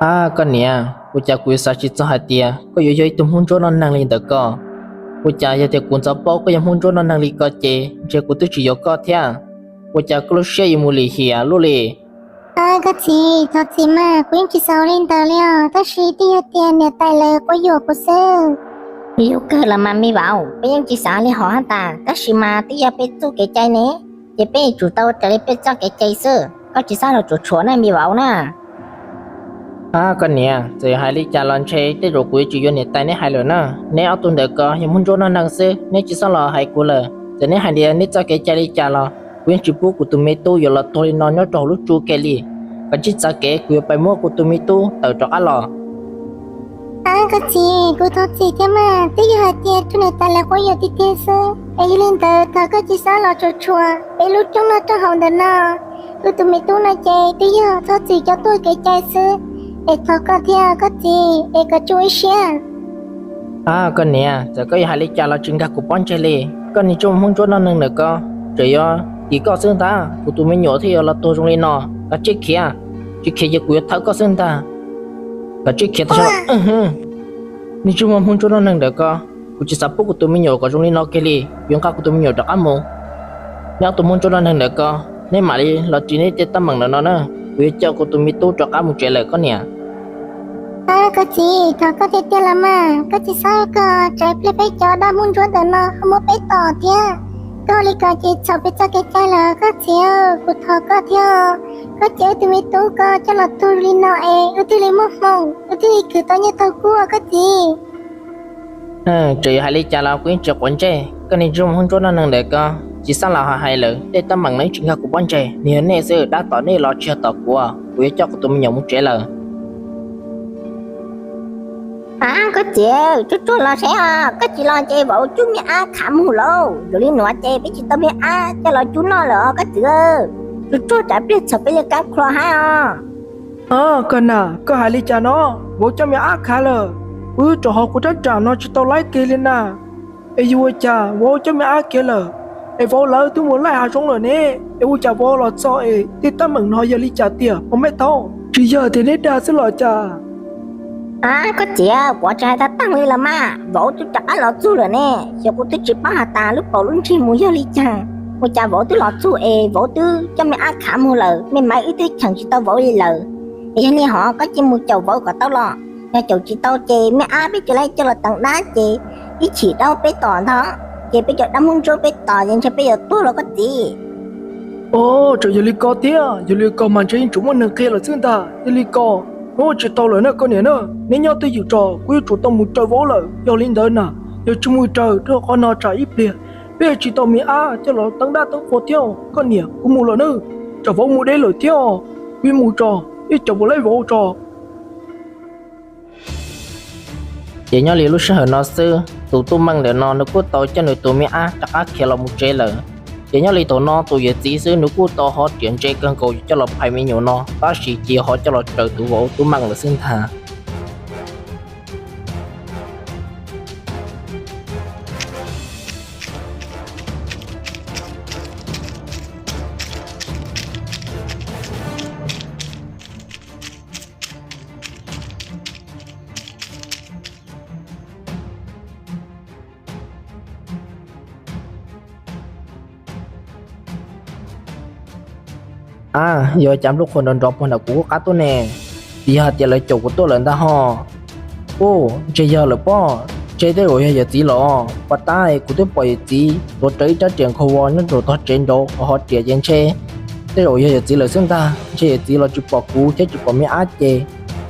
Ab koj niam, ua cas kuv yuav xav tsis txog hais tias koj yuav yog ib tug hmoob ntsuab noj neeg li ntawm ko. Ua cas yog tias kuv ntxov paub koj yog hmoob ntsuab noj neeg li ko ces ntshe kuv twb tsis yuav koj thiab. Ua cas koj lub siab yuav mus lim hiam luaj li? Koj txiv, thov txim mas, kuv yeej tsis xav li ntawd li os, tab sis twb yog tias niam tais lawv quab yuam kuv xwb. Yus kawg los mas me vauv, peb yeej tsis xav li hov hab tas, tab sis mas twb yog peb txoj kev cai ne, ces peb yuav tsum tau raws li peb txoj kev cai xwb, koj tsis txhob los tsuam tshuam na me vauv na. Ab koj niam, txawm hais li cas los ntshe tej zaum kuv yuav tsis yuav niam tais neb hais lawm na. Neb ob tug ntawm ko yog hmoob ntsuab noj neeg xwb, neb tsis txhob los hais kuv lawm. Txawm neb hais tias neb txoj kev cai li cas los kuv yeej tsis pub kuv tus me tub yuav los tuag li no nyob rau hauv lub tsu kiag li. Koj tsij txav kev, kuv yuav pais muab kuv tus me tub tawm rov qab los. Ab koj txiv, kuv thov txim thiab mas, twb yog hais tias raug niam tais lawv quab yuam tiag tiag xwb, es yog li ntawd thov koj tsis txhob los tsuam tshuam peb lub rooj noj rooj haus ntawm no. Kuv tus me tub no ces twb yog txhob txwm coj tuaj kev cai xwb, es thov koj thiab koj txiv es kom tsuas ib siab. Ab koj niam, txawm koj yuav hais li cas los tsis nkag kuv pob ntseg li. Koj niag ntsuj hmoob ntsuab noj neeg ntawm ko, tseem yuav tim koj xwb ntag, kuv tus me nyuam thiaj yuav los tuag zoo li no. Koj tsij khiav, tsis khiav ces kuv yuav thawb koj xwb ntag. Koj tsij khiav tas zog. Niag ntsuj hmoob ntsuab noj neeg ntawm ko, kuv tsis xav pub kuv tus me nyuam kom zoo li no kiag li, yuav nqa kuv tus me nyuam rov qab mus. Neb ob tug hmoob ntsuab noj neeg ntawm ko, neb mam li los ris neb tej teeb meem ntawm no na, kuv yuav coj kuv tus me tub rov qab mus tsev lawm koj niam. Ab koj txiv, thov koj tiag tiag los mas, koj tsis txhob kom tsam ib pliag peb cov dab hmoob ntsuab ntawm no ho muab peb tom thiab. Koj ua li ko ces txhaum peb txoj kev cai lawm koj txiv, kuv thov koj thiab. Koj cia wb tus me tub ko coj los tuag li no es wb thiaj li muaj hmoo, wb thiaj li khwv tau nyiaj tau kub koj txiv. Tseem yuav hais li cas los kuv yeej tsis quav ntsej, koj niag ntsuj hmoob ntsuab noj neeg ntawm ko, tsis xav los hais lawm, tej teeb meem no yeej tsis nkag kuv pob ntseg, nws yog nej xwb, dab tom nej los tsis yog tom kuv, kuv yuav coj kuv tus me nyuam mus tsev lawm. Ab koj txiv, tsuag tsuag los seb os, koj tsis los ces vauv coj me ab khav mus lauj, yog li no ces peb tsis tau me ab coj los cub noj lawm os koj txiv. Tsuag tsuag tsam pliag txhaum peb li kab khlo hab os. Koj na, koj hais li cas no? Vauv coj me ab khav lawm, wb rau hauv kuv rab riam no tsis tau laib kiag li na. Es yog ua cas vauv coj me ab khiav lawm, es vauv lawv twb mus laij hav zoov lawm ne, es ua cas vauv los txog es tej teeb meem no yog li cas tiag pog Mej Thaub? Tsis yog tias neb dag xwb los cas? Koj txiv, kuv tsis hais tag tag li los mas, vauv twb rov qab los txug lawm ne, xyov kuv twb tsis paub has tas lub paus lub ntsig mus yog li cas, ua cas vauv twb los txug es vauv twb coj me ab khav mus lawm, me maiv wb twb cheem tsis tau vauv li lawm. Es yog li hov koj cia mus caum vauv kom tau los, yog caum tsis tau ces me ab peb tsis laib coj los teev dab ces ib chim dab peb tom ntag, ces peb cov dab hmoob ntsuab peb tom ces ntshe peb yuav tuag los koj txiv. Os, tseem yog li ko thiab, yog li ko mas ntshe yeej tseem muaj neeg qhia lawm xwb ntag. Yog li ko, hnub tsis tau lawm na koj niam na, neb nyob twj ywm tso, kuv yuav tsum tau mus raws vauv lawm. Yog li ntawd na, yog tsis mus raws rau qhov no tsam ib pliag peb yuav tsis tau me ab coj los teev dab teev qhua thiab. Koj niam, kuv mus lawm na, tsam vauv mus deb lawm thiab, kuv mus tso, ib tsam puas laib vauv tso. Ces nyob li lub sij hawm no xwb, tus tub Meej ntawm no nws kuj tau coj nws tus me ab rov qab khiav los mus tsev lawm. Ces nyob li thaum no tus yawm txiv xwb nws kuj tau hov riam ntse kawg nkaus coj los phais me nyuam no, tab sis cia hov coj los raws tus vauv tub Meej lawm xwb ntag. A, yog cas nplooj qhuav nrov nrov puag nram kuv qab tuaj ne? Tsis yog hais tias lawv caum kuv tuaj lawm ntag ho. Ub, ntshe yog lawm pob, ntshe tej zaum yog yawm txiv los. Puag ta kuv twb pom yawm txiv tuav rawv ib rab riam nkhaus vos nyob rau tog tsev nraud, hov riam ces ntshe tej zaum yog yawm txiv lawm xwb ntag. Ntshe yawm txiv los tsis pom kuv thiab tsis pom me ab ces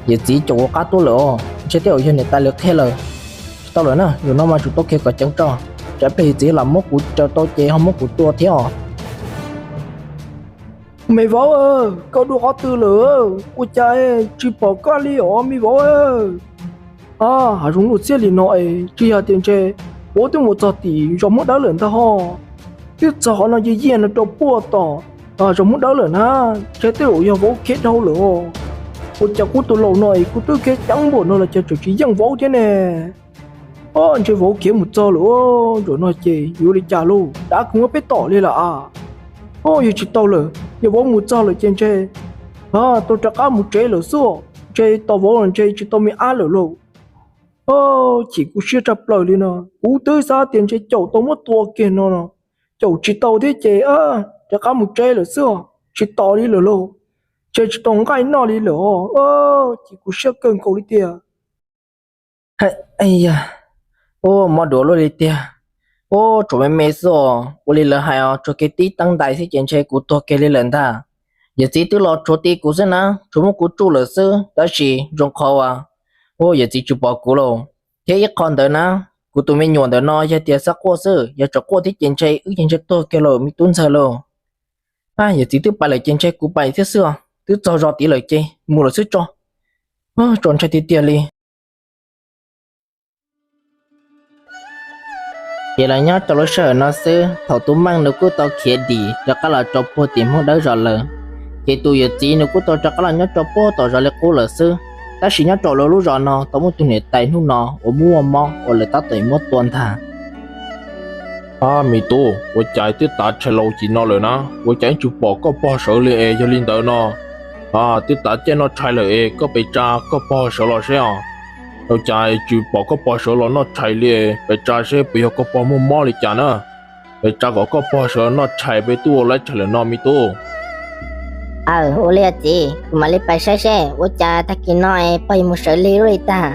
yawm txiv caum kuv qab tuaj lawm os. Ntshe tej zaum yog niam tais lawv qhia lawm. Tsis tau lawm na, zaum no mas tsum tau khiav kom ceev tso, tsam pliag yawm txiv lam muab kuv raws tau ces ho muab kuv tua thiab os. Me vauv, koj dua qhov twg lawm? Ua cas tsis pom koj li os me vauv? A, hav zoov luaj txiaj li no es tsis yog tias ntshe vauv twb mus txog tim zos Hmoob Dawb lawm ntag ho. Twb txog qhov no yij yiaj no rau puag tom zos Hmoob Dawb lawm na, ntshe tej zaum yog vauv khiav dhau lawm os. Ua cas kuv tus laus no es kuv twb khiav ceev npaum no los cas tseem tsis yeej vauv thiab ne? Ntshe vauv khiav mus txog lawm, zaum no ces yuav ua li cas lauj, dav kuv muab peb tom li lawm a. Yog tsis tau lawm, yog vauv mus txog lawm ces ntshe tau rov qab mus tsev lawm xwb. ntshe tos vauv los ntshe tsis tau me ab lawm lauj. Chim kuv siab tshaj plaws li no, kuv twb xav tias ntshe caum tau muab tua kiag no no, caum tsis tau thiab ces rov qab mus tsev lawm xwb, tsis tos li lawm lauj, ntshe tsis tau nqaij noj li lawm os. Chim kuv siab kawg nkaus li tiag. Yog, mob duav luaj li tiag. Ub, tshuav me me xwb os, ua li lawv hais os, tshuav kev tib teeb ntais xwb ces ntshe kuv tuag kiag li lawm ntag. Yawm txiv twb los tshuav ti kuv xwb na, tshuav muab kuv tsuj lawm xwb, tab sis zoo qhov uas, ub, yawm txiv tsis pom kuv lauj. Thiab ib qho ntawd na, kuv tus me nyuam ntawm no yog tias xav quaj xwb, yog tseem quaj thiab ces ntshe wb ces ntshe tuag kiag lawm me tub ntxawg lauj. Yawm txiv twb pais lawm ces ntshe kuv pais thiab xwb os, twb txog zos tid lawm ces mus lawm xwb tso. Txaus ntshai tiag tiag li. Ces los nyob rau lub sij hawm no xwb, thaum tus Meej nws kuj tau khiav dim rov qab los rau puag tim Hmoob Dawb zos lawm, ces tus yawm txiv nws kuj tau rov qab los nyob rau puag tom zos li qub lawm xwb. Tab sis nyob rau lawv lub zos no tau muaj tus niam tais hnub no uas muaj mob uas lawv tab tom muab tua ntag. Ab, me tub, ua cas twb tav tshais los ua tim no lawm na, ua cas yeej tsis pom koj pog sawv li es yog li ntawd no? Twb tav caij noj tshais lawm es koj pes tsa koj pog sawv los seb os. Ua cas tsis pom koj pog sawv los noj tshais li, pes tsa seb puas yog koj pog muaj mob li cas na. Pes tsa kom koj pog sawv los noj tshais, peb twb ua laib tshais lawm no me tub. Aw, ua li txiv, kuv mam li pais saib seb ua cas tag kis no pog yuav mus sawv lig luaj li tag.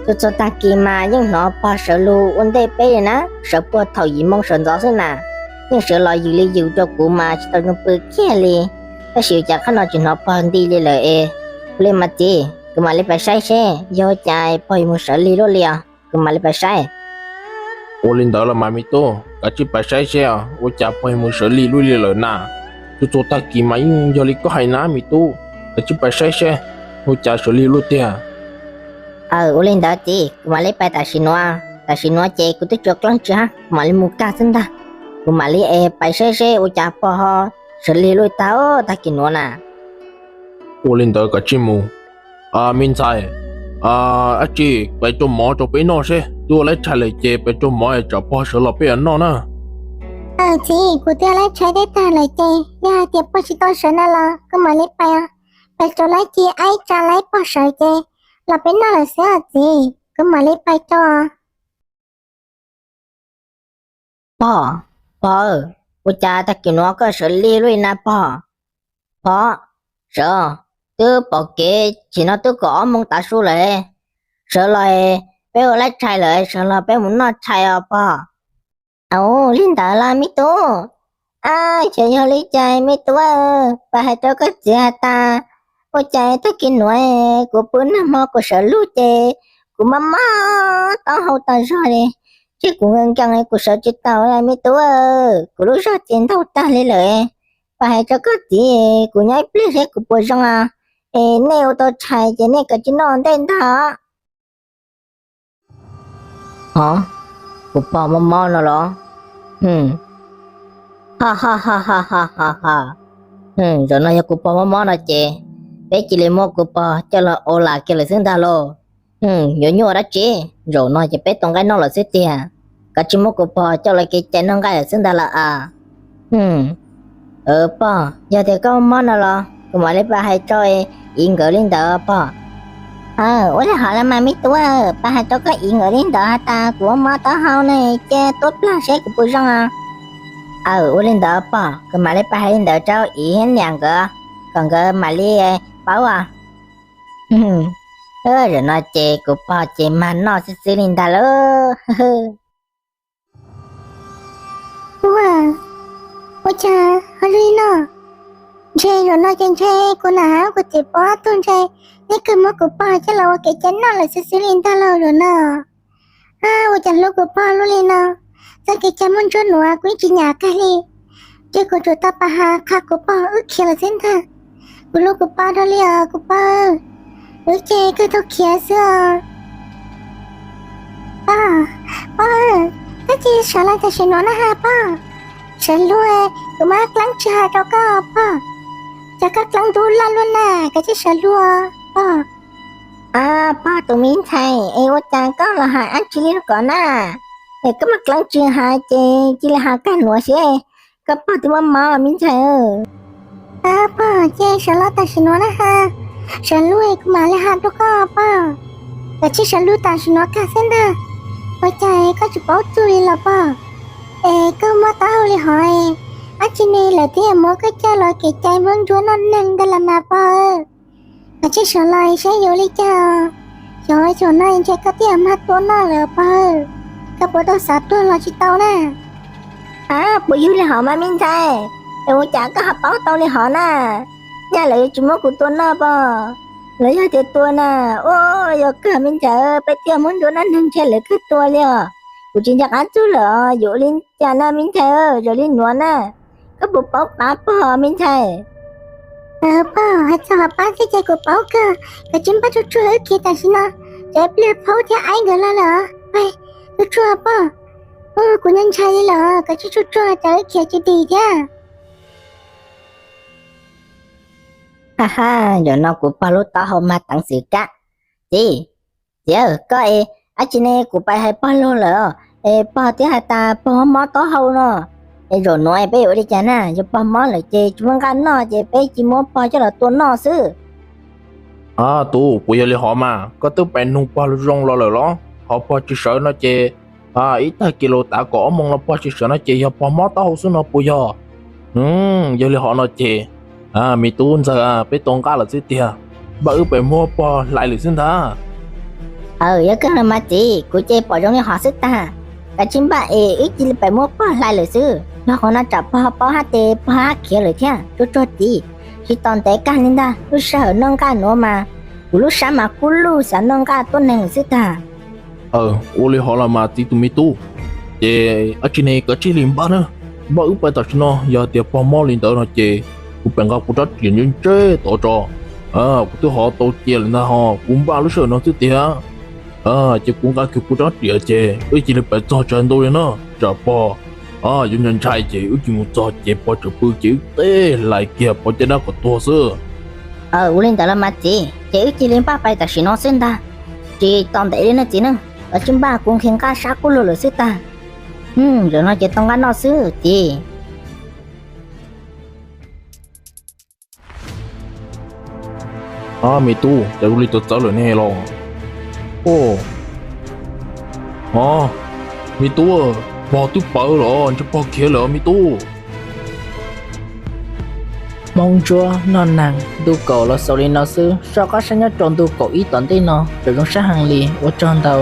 Txhua txhua tag kis mas yeej hnov pog sawv lug ua ntej peb li na, sawv puag thaum yim moo sawv ntxov xwb na. Yeej sawv los yws li yws rau kuv mas tsis tau zoo pw kiag li. Tab sis ua cas qhov no tsis hnov pog nti li lawm es. Ua li mas txiv, kuv mam li pais saib seb yog ua cas pog yuav mus sawv lig luaj li os, kuv mam li pais saib. Ua li ntawd los mas me tub, kav tsij pais saib seb ua cas pog yuav mus sawv lig luaj li lawm na. Txhua txhua tag kis mas yeej yog li koj hais na me tub, kav tsij pais saib seb ua cas sawv lig luaj tiag. Aw, ua li ntawd txiv, kuv mam li pais tam sim nuav, tam sim nuav ces kuv twb tsis ua dlaab tsi hab, kuv mam li mus kag xwb ntag. Kuv mam li es pais saib seb ua cas pog ho sawv lig luaj tag tag kis nuav na. Ua li ntawd kav tsij mus. Me ntxhais, dab tsi, pais rau mov rau peb noj seb, twb ua laib tshais lawm ces pais rau mov tsam pog sawv los peb yuav noj na. Aw txiv, kuv twb ua laib tshais teb tag lawm ces yog hais tias pog tsis tau sawv na los kuv mam li pais, pais rau laib ci aib tsa laib pog sawv ces los peb noj lawm xwb os txiv, kuv mam li pais rau. Pog, pog, ua cas tag kis nuav koj sawv lig luaj li na pog? Pog, sawv, twb pom kev tsim no twb kaum ob moos tav su lawm. Sawv los, peb ua laib tshais lawm, sawv los peb mus noj tshais os pog. Au, li ntawd los me tub? Ab, xyov yog li cas me tub, pab hais rau koj txiv has tas, ua cas tag kis nuav kuv pw nag hmo kuv sawv lug ces kuv mob mob taub hau tas zog li, ces kuv nkees nkees kuv sawv tsis tau li me tub. Kuv lub zog ces ntaug tag li lawm, pab hais rau koj txiv, kuv nyob ib pliag seb kuv puas zoo os. Es nej ua tau tshais ces nej kav tsij noj ua ntej ntag. Hov, kuv pog mob mob no los? Hwm, ha ha ha ha ha ha ha. Hwm, zaum no yog kuv pog mob mob no ces peb cia li muab kuv pog coj los ua lam kiag lawm xwb ntag lauj. Hwm, yuav nyuaj dab tsi, zaum no ces peb tau nqaij noj lawm xwb tiag. Kav tsij muab kuv pog coj los kev cai noj nqaij lawm xwb ntag lauj as. Hwm, pog, yog tias koj mob no los kuv mam li pab hais rau txiv nkawd li ntawd pog. Ua li hov los mas me tub, pab hais rau koj txiv nkawd li ntawd has tas kuv mob taub hau ne, cia tuab plag seb kuv puas zoo. Aw, ua li ntawd pog, kuv mam li pab hais li ntawd rau txiv thiab niam nkawd, kom nkawd mam li paub os. Zaum no ces kuv pog ces mag noj xwb xwb li ntag lauj. Ua, ua cas ho zoo li no? Ntshe zaum no ces ntshe kuv nam hab kuv txiv pog ob tug ntshe yeej kawg muab kuv pog coj los ua kev cai noj lawm xwb xwb li ntag lauj zaum no. Ua cas hlub kuv pog luaj li no, txoj kev cai muaj ntsuab nuav kuv yeej tsis nyam kag li. Ces kuv tsum tau pab has qha kuv pog wb khiav lawm xwb ntag. Kuv hlub kuv pog dhau li os kuv pog, wb ces kawg tau khiav xwb os. Pog, pog, koj cia li sawv los tam sim no na has pog. Sawv lug, kuv muab dlaab tsi has rau koj pog. Cas koj dlaab ntub loj luaj na, koj cia li sawv lug pog. Pog tus me ntxhais, es ua cas koj los hais dab tsi li ko na? Es koj muab dlaab tsi has ces cia li has kag nuav seb, koj pog twb mob mob los me ntxhais. Pog, cia li sawv los tam sim nuav na has. Sawv lug es kuv mam li has rau koj pog. Koj cia li sawv lug tam sim no kag xwb ntag. Ua cas koj tsis paub txuj li los pog? Es koj mob taub hau li hov, dab tsi ne lawv thiaj muab koj coj los kev cai muab ntsuab noj neeg ntag los mas pog. Koj cia li sawv los saib yuav li cas. Xyov xyov no ntshe koj twb mag tua noj lawm pog. Koj puas tau xav tuag los tsis tau na? Puas yog li hov mas me ntxhais? Es ua cas koj ho paub tau li hov na? Nyaj lawv yuav tsis muab kuv tua noj pog? Lawv yog tias tua na, ua yog kawg me ntxhais, peb thiaj muab ntsuab noj neeg ntshe lawv kawg tua li os. Kuv tsis nco qab txuj lawm os, yuav li cas na me ntxhais, zoo li nuav na. Koj puas paub pab pog me ntxhais? Pog, hais txog hov pab xwb ces kuv paub kawg. Koj cia li npaj tsuag tsuag wb khiav tam sim no, tsam ib pliag phaub thiab aib nkawd los lawm. Tsuag tsuag pog, kuv ntshai ntshai li lawm, koj cia li tsuag tsuag tsam wb khiav tsis dim thiab. Ha ha, zaum no kuv pog lub taub hau mag teev xwm kab. Txiv, txiv, koj es dab tsi ne? Kuv pais hais pog lug lawm es pog twb hais tas pog mob taub hau no. Es zaum nuav peb yuav ua li cas na? Yog pog mob lawm ces tsis muaj nqaj noj ces peb cia li muab pog coj los tua noj xwb. Tub, puas yog li hov mas? Koj twb pais nug pog zoo los lawm los? Hov pog tsis sawv no ces ib tag kis los tav kaum ob moos los pog tsis sawv no ces yog pog mob taub hau xwb no puas yog? Yog li hov no ces me tub ntxawg, peb tau nqaj lawm xwb tiag. Npaj wb pais muab pog hlais lawm xwb ntag. Aw, yog kawg los mas txiv, kuv ces pom zoo li hov xwb tag. Kav tsij npaj es wb cia li pais muab pog hlais lawm xwb. Nyob qhov no tsam pog paub hab ces pog hab khiav lawm thiab. Tsuag tsuag txiv, tsis tos ntev kag li ntag, lub sij hawm noj nqaj nuav mas kuv lub sab mas kub lug xav noj nqaj tuab neeg lawm xwb tag. Ua li hov los mas txiv tus me tub, ces dab tsi ne kav tsij li npaj na. Npaj wb pais tam sim no, yog tias pog mob li ntawd no ces kuv pem nqa kuv rab riam ntseb ntseb tod tso. Kuv twb hov tau cia lawm ntag ho, kuv npaj lub sij hawm no xwb tiag. Ces kuv nqa kiag kuv rab riam ces wb cia li pais txog tsawg ntuj li na, tsam pog yuav ntshai ntshai ces wb cia li mus txog ces pog tseem pw ces wb teb hlais kiag pog caj dab kom tuag xwb. Ua li ntawd los mas txiv, ces wb cia li npaj pais tam sim no xwb ntag. Tsis tos ntev li na txiv na, kav tsij npaj, kuv nqhis nqaj sab kub lug lawm xwb tag. Zaum no ces tau nqaj noj xwb txiv. Me tub, cas zoo li txawv txawv lawm ne los? Os, me tub, pog twb pawv los, ntshe pog khiav lawm me tub. Hmoob Ntsuab Noj Neeg ntu kaum los xaus li no xwb. Soj qab saib nyob rau ntu kaum ib tom ntej no tseem zoo sab heev li. Ua tsaug ntau.